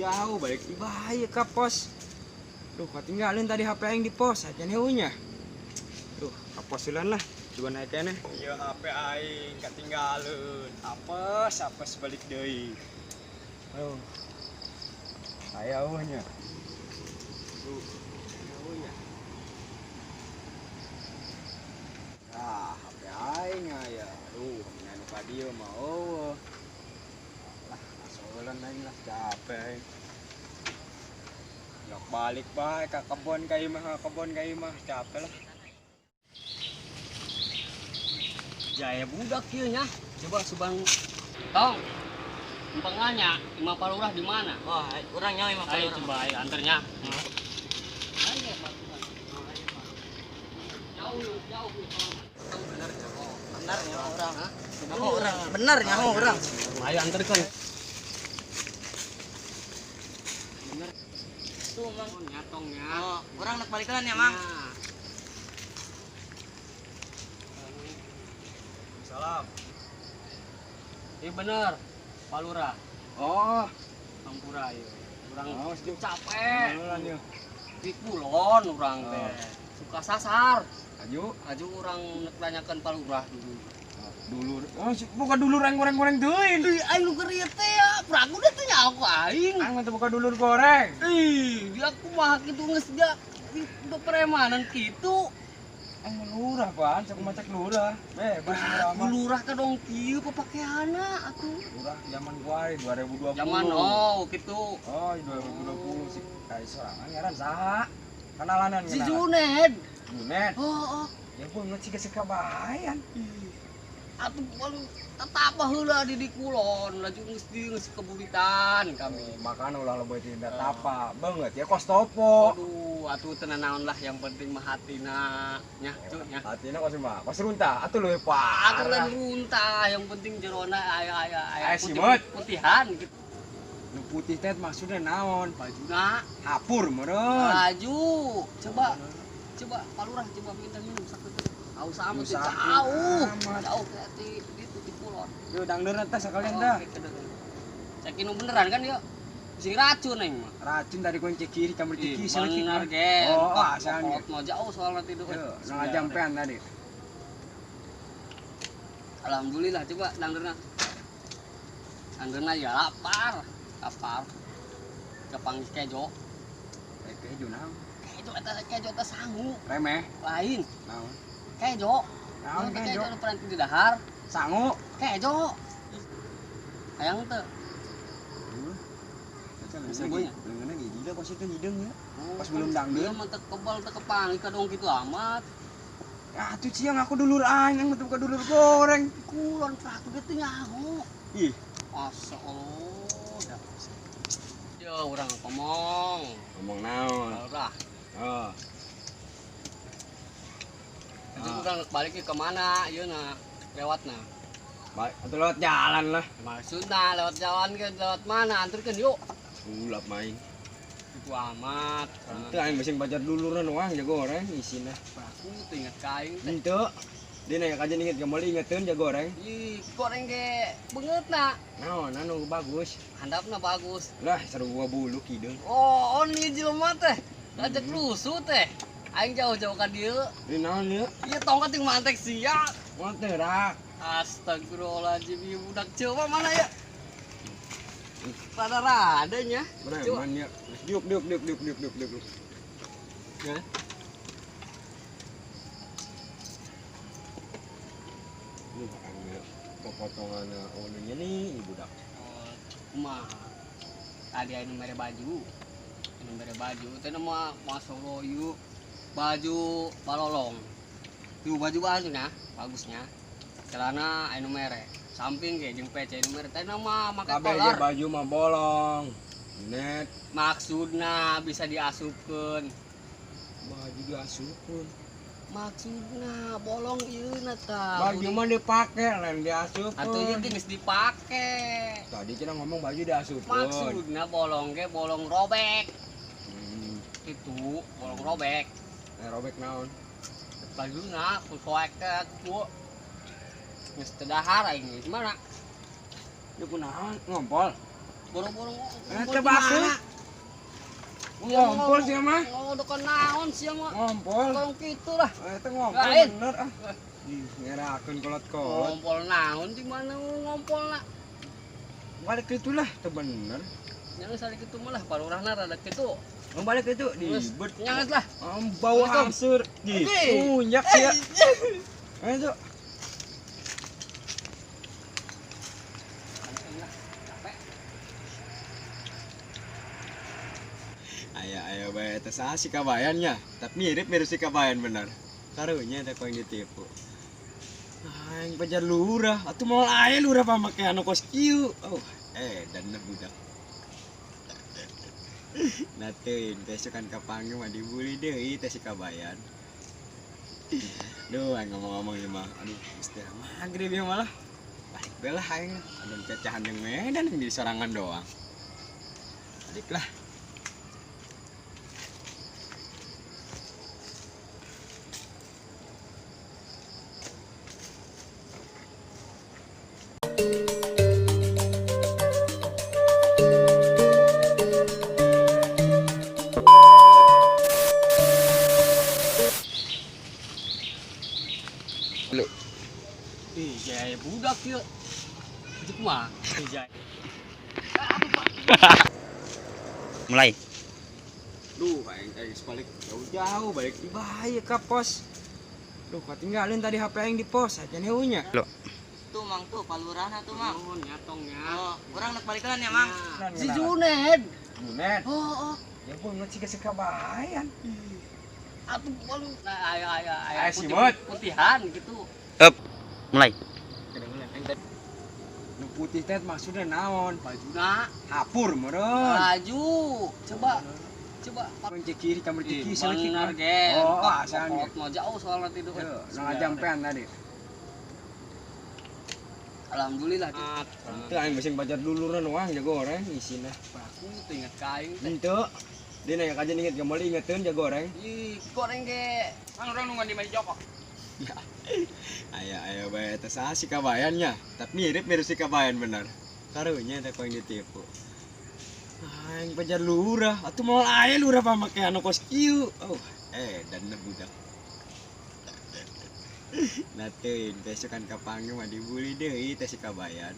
Jauh balik di bahaya ka pos. Duh, ketinggalan tadi HP aing di pos, aja nya. Duh, ka pos duluan lah. Coba naik kene. Iya, HP aing ketinggalan. Apes, apes balik deui. Aduh. Aya eueuh nya. Duh, aya eueuh nya. Ah, HP aing aya. Aduh, anu ka dieu mah eueuh. Lah, asolan aing lah capek aing. Yok balik bae ka kebon ka imah, ka kebon ka imah, capek lah. Jaya budak kieu nya. Coba subang tong. Numpang nanya, Imah Palurah di mana? Wah, urang nyawa Imah Ayo Palurah. coba ayo anternya. Ayo, Pak. Jauh, jauh. Bener nyaho. Bener nyawa urang. Hah? Nyaho urang. Bener nyaho urang. Ayo anterkeun. Bener. Tuh, Mang. Oh, nyatongnya. Oh, urang nak balikeun ya, Mang. Nah. Salam. Iya bener, Pak Lurah. Oh, Hampura ieu. Urang oh, sejuk. capek. Lurah nya. Di kulon urang teh. Suka sasar. Aju, Aju urang nek nanyakeun Pak Lurah dulu. Dulur. Oh, bukan dulur aing goreng-goreng teuing. Ih, aing nu keur ieu teh ya, peraku teh teh nyaho ku aing. Aing mah teu buka dulur goreng. Ih, dia kumaha kitu geus dia udah premanan kitu. Aing mah lurah, Pan. Sakumaha macak lurah. Bebas lurah mah. Lurah ka dong kieu papakeana atuh. Lurah zaman gua 2020. Zaman oh kitu. Oh, 2020 sih. Kai sorangan ngaran saha? Kenalanan Si Juned. Junet. Oh, oh. Ya banget sih gesek kabayan. Atuh paling tetap heula di kulon laju geus di geus keburitan kami. Makan ulah lebih tindak tapa banget ya kos topo. Aduh, atuh teu nanaon lah yang penting mah hatina nya, cu nya. Hatina kos mah kos runtah atuh leuwih parah. Atuh lain runtah, yang penting jerona aya aya aya Aya simeut. putihan gitu. Nu putih teh maksudnya naon? Bajuna Hapur meureun. baju. Coba coba Pak Lurah coba minta minum sakeut. Haus amat Haus amat. jauh. Jauh ke di itu di kulon. Yo dangdeur teh sekalian dah. Cek nu beneran kan yuk. Sing racun aing mah. Racun dari kunci kiri campur Ih, ciki selekit. bener ge. Oh, asalnya. Mau jauh soalnya tidur. Yo, nah jampean tadi. Alhamdulillah coba dangderna. Dangderna ya lapar. Lapar. Kepanggih kejo. Eh, kejo naon? Kejo eta kejo teh sangu. Remeh. Lain. Naon? Kejo. Naon Kejo kejo? nu pernah di dahar. Sangu. Kejo. Hayang teu. Bisa gue nya? Leungeunna ge gila kos itu hideung ya. Oh, Pas belum dangdeur. Iya mah teu kebal teu kepanggih ka dong kitu amat. Ya atuh ciang aku dulur aing, aing mah teu buka dulur goreng. Kulon pratu ge teu nyaho. Ih, Masya Allah. Dah. Yo urang ngomong. ngomong naon? Lurah. Oh. Itu urang balik ke mana ieu na lewat na. Balik atuh lewat jalan lah. Maksudna lewat jalan ke lewat mana anterkeun yuk. Sulap main. Itu amat. Itu aing masih baca duluran wah jago goreng isina. Aku tuh inget ka aing teh. Henteu. Dia nanya kajian inget kembali ingetin jago goreng. Ih, goreng ge beungeutna. Naon anu bagus. Handapna bagus. Lah sarua bulu hideung. Oh, on ieu jelema teh. Ngajak lusuh teh. Aing jauh-jauh ka dieu. Ini naon ieu? Ieu tongkat ting mantek sia. Moal teh rak. Astagfirullahaladzim, ieu budak coba mana ya? Rada-rada nya. Coba. Preman ya. Diuk diuk diuk diuk diuk diuk diuk. Ya. Lu ambil potongan ulunya nih ini budak. Oh, kumaha? Tadi anu mere baju. Anu mere baju teh mah masuk ieu baju balolong. Tuh baju baju nah, bagusnya. Celana anu mere. Samping ge jeung pece anu mere teh mah make Kabeh kolor. baju mah bolong. Net Maksudna bisa diasupkeun. baju diasupkeun. Maksudna bolong ieu na tah. Baju mah dipake lain diasupkeun. Atuh ieu teh geus dipake. Tadi kita ngomong baju diasupkeun. Maksudna bolong ge bolong robek. Itu bolong robek. Robek naon? Bajuna ku soek teh ku. Geus teu dahar aing geus mana? Ieu kunaon? Ngompol. Boro-boro. Eta basuh. Ngompol sia mah. Ngodokan naon sia mah. Ngompol. Tong kitu lah. Eta ngompol bener ah. Ih, ngerakeun kolot-kolot. Ngompol naon di mana ngompolna? Balik ke itulah, teu bener. Jangan saling kitu mah lah, parurahna rada kitu. Balik ke itu, dibet. Nyangat lah. Bau hangsur. Di munyak sia. Ayo. Ayo bae teh saha si kabayannya, tapi mirip-mirip si kabayan bener. Karunya teh yang ditipu. Aing pajar lurah, atuh moal aya lurah pamakean kos kieu. Oh, dan budak. Nah teuing teh sukan kapanggih mah dibully deui teh si kabayan. Duh, aing ngomong-ngomong ieu mah, aduh geus teh magrib ieu malah. Balik bae lah aing, anu cacahan jeung Medan di sorangan doang. Balik lah. Ih, jaya budak ieu. Itu kumaha? Jaya. Mulai. Duh, aing tadi balik jauh-jauh balik di bahaya ka pos. Duh, ketinggalan tadi HP aing di pos, aja nya. Lo. Tuh Mang tuh palurahna tuh Mang. Oh, nyatongnya. Oh, urang nek balikeun ya Mang. Si Junet. Junet. Oh, oh. Ya pun nggak sih kabayan. Atuh palu. Nah, ayo ayo ayo. Si Mot. Putihan gitu. Up. Mulai. Nu putih teh maksudnya naon? Bajuna hapur meureun. Baju. Coba. Coba kunci kiri kamar kiri bener ge. Oh, asalnya. Mau jauh soalnya tidur. Nah, jampean tadi. Alhamdulillah. Teu aing bising bajar duluran wah jago goreng isina. Aku tuh inget ka aing teh. Henteu. Dia nanya kajian inget gak boleh ingetin jago goreng. Ih, goreng ge. Kan urang nungguan di Masjid Joko. Ayo ayo bae teh saha si kabayannya, tapi mirip-mirip si kabayan bener. Karunya teh yang ditipu. Aing pajar lurah, atuh moal aya lurah pamakean kos kieu. Oh, dan budak. Nah teuing teh sukan kapanggih mah dibully deui teh si kabayan.